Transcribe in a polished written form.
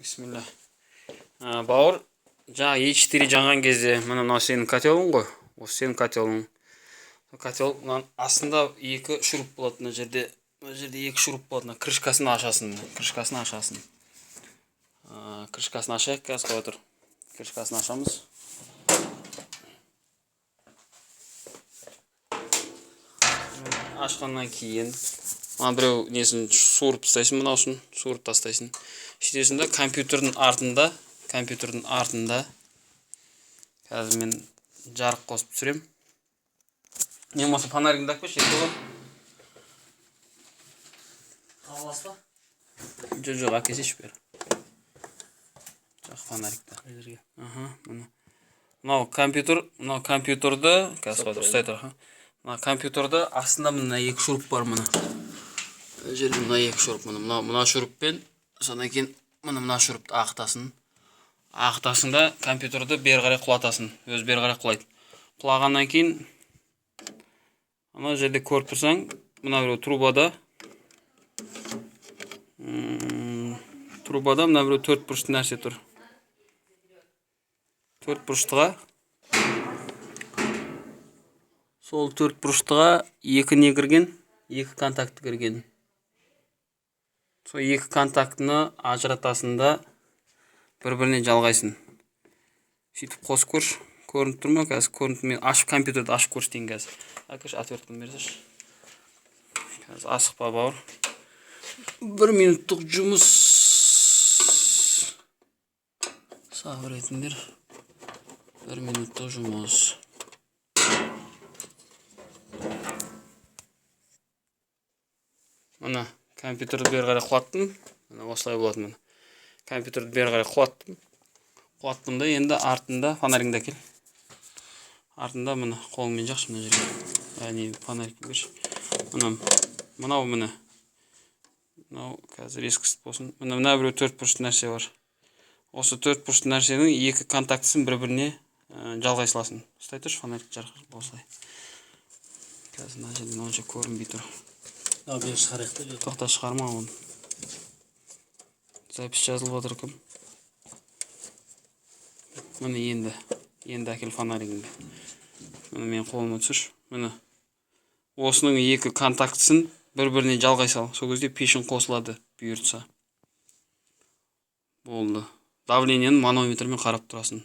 Бисмилля. Бауыр, жаңа Е4 жанған кезде, міне, мынау сенің котелің ғой, осы сенің котелің. Котел мынаның астында екі шуруп болады. Мына жерде екі шуруп болады. Мына крышкасын ашасың, міне, крышкасын ашасың. Крышкасын ашайық қазір, қоя тұр. Крышкасын ашамыз. Ашқаннан кейін мына біреу несін суырып тастайсың, мынаусын суырып тастайсың. Сөйтесің да, компьютердің артында қазір мен жарық қосып түсіремін. Не болмаса фонаригіңді алып келші, Еркебұлан. Аласыз ба? Жоқ, әкелсейші бері. Жоқ, фонарикті. Қай жерге? Аха, міне. Мынау компьютер, мынау компьютерді қазір, қой тұр, ұстай тұр. Аха. Мына компьютерді астында мына екі шуруп бар, міне. Мына жерде мына екі шуруп, міне, мынау мына шуруппен, содан кейін міне мына шурупты ағытасың. Ағытасың да, компьютерді бері қарай құлатасың. Өзі бері қарай құлайды. Құлағаннан кейін ана жерде көріп тұрсаң, мына біреу трубада мына біреу төрт бұрышты нәрсе тұр. Төрт бұрыштыға, сол төрт бұрыштыға екі не кірген, екі контакт кірген. Сол екі контактыны ажыратасың да, бір біріне жалғайсың. Сөйтіп қосып көрші. Көрініп тұр ма қазір? Көрініп, мен ашып, компьютерді ашып көрсетейін қазір. Әкелші, отвертканы берсеші. Қазір, асықпа, бауыр, бір минуттық жұмыс, сабыр етіңдер, бір минуттық жұмыс. Міне, компьютерді бері қарай құлаттым. Міне, осылай болады. Міне, компьютерді бері қарай құлаттым. Құлаттым да, енді артында, фонаригіңді әкел, артында, міне, қолыңмен жақшы мына жерге. Яғни фонарик берші. Мына, мынау, міне, мынау қазір резкость болсын. Міне, мына біреу төрт бұрышты нәрсе бар. Осы төрт бұрышты нәрсенің екі контактісін бір біріне жалғай саласың. Ұстай тұршы, фонарик жарық осылай. Қазір мына жерден онша көрінбей тұр. Мынау бері шығарайық та, бері. Тоқта, шығарма оны, запись жазылып жатыр. Кім? Міне, енді әкел фонаригіңді. Міне, менің қолыма түсірші. Міне, осының екі контактісін бір біріне жалғай сал. Сол кезде пешің қосылады, бұйыртса. Болды. Давлениені манометрмен қарап тұрасың.